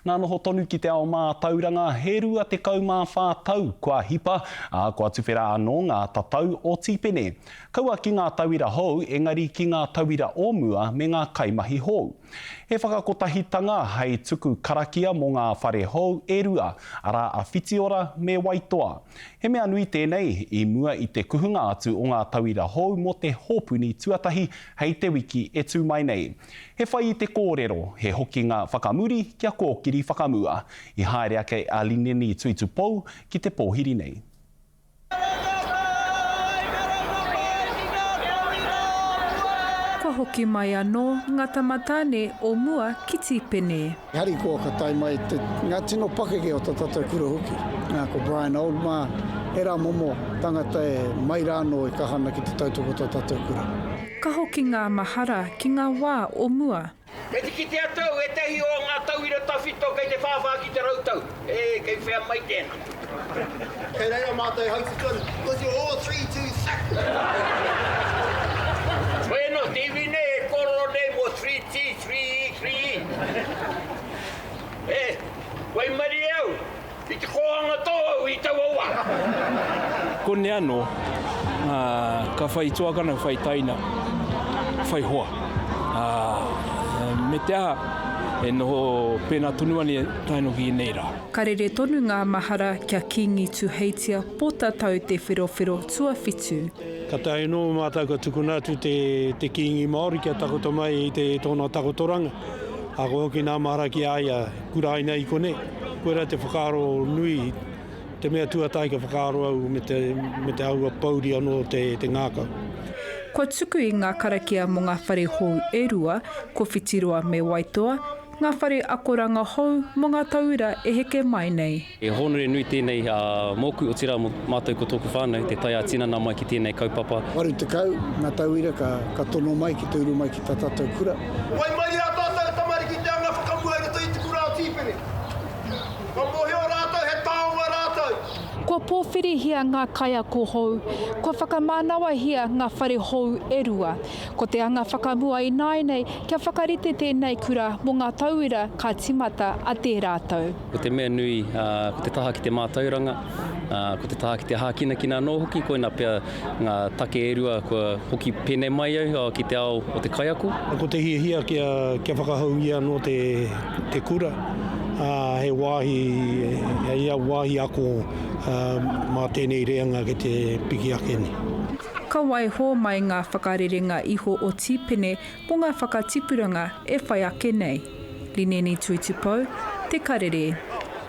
Nā noho tonu ki te ao mātauranga, he 24 tau kua hipa, ā, kua tuwhera anō ngā tatau o Tīpene. Kaua ki ngā tauira hou, engari ki ngā tauira o mua me ngā kaimahi hou. He whakakotahitanga hei tuku karakia mō ngā whare hou e rua, arā a Whitiora me Waitoa. He mea nui tēnei i mua i te kuhunga atu o ngā tauira hou mō te hōpuni tuatahi hei te wiki e tū mai nei. He whai i te kōrero, he hokinga whakamuri kia kōkiri whakamua. I haere ake a Lineni Tuitupou ki te pōhiri nei. Kua hoki mai anō ngā tama tāne o mua ki Tīpene. Harikoa ka tae mai te, ngā tino pakeke o tā tātou kura hoki. Nā, ko Brian Old mā, ērā momo tangata e mai rā anō e kaha ana ki te tautoko tā tātou kura. Ka hoki ngā mahara ki ngā wā o mua. Kei te kite atu au ētahi o ngā tauira tawhito kei te whāwhā ki te rautau. E, kei whea mai tēnā? Kei reira mātou e haututū ana, because you're all 3 too thick. Koia nō te iwi nei e kōrero nei mō 3T, 3E, 3E. E, waimarie au, I te kōhanga tō au i taua wā. Konei anō, ka whai tuakana, whai taina, whai hoa. Me te aha, e noho pēnā tonu ana tae noa ki ēnei rā. Ka rere tonu ngā mahara kia Kīngi Tuheitia Pōtatau Te Wherowhero Tuawhitu. Ka tae anō mātou ka tukuna atu te Kīngi Māori kia takoto mai i tōna takotoranga. Ā, ko hoki nā mahara ki a ia, kuraina i konei. Koirā te whakaaro nui, te mea tuatahi ka whakaaro au me te, me te āhua pouri anō te, te ngākau. Kua tuku i ngā karakia mō ngā whare hou e rua, ko Whitiroa me Waitoa, ngā whare akoranga hou mō ngā tauira e heke mai nei. He hōnore nui tēnei mōku, otirā mō mātou ko tōku whānau, te tae ā-tinana mai ki tēnei kaupapa. 80 ngā tauira ka tono mai ki te uru mai ki tā tātou kura. Waimarie ā tātou tamariki te anga whakamua i roto i te kura o Tīpene. Kua mōhio rātou he taonga rātou. Kua pōwhirihia ngā kaiako hou, kua whakamānawahia ngā whare hou e rua. Ko te anga whakamua ināianei kia whakarite tēnei kura mō ngā tauira ka tīmata a tērā tau. Ko te mea nui, ko te taha ki te mātauranga, ko te taha ki te hākinakina anō hoki, koina pea ngā take e rua kua hoki pēnei mai au ki te ao o te kaiako. Ko te hiahia kia whakahoungia anō te kura, he wāhi, hei wāhi ako mā tēnei reanga ki te piki ake nei. Ka waiho mai ngā whakarerenga iho o Tīpene mō ngā whakatipuranga e whai ake nei. Lineni Tuitupou, Te Karere.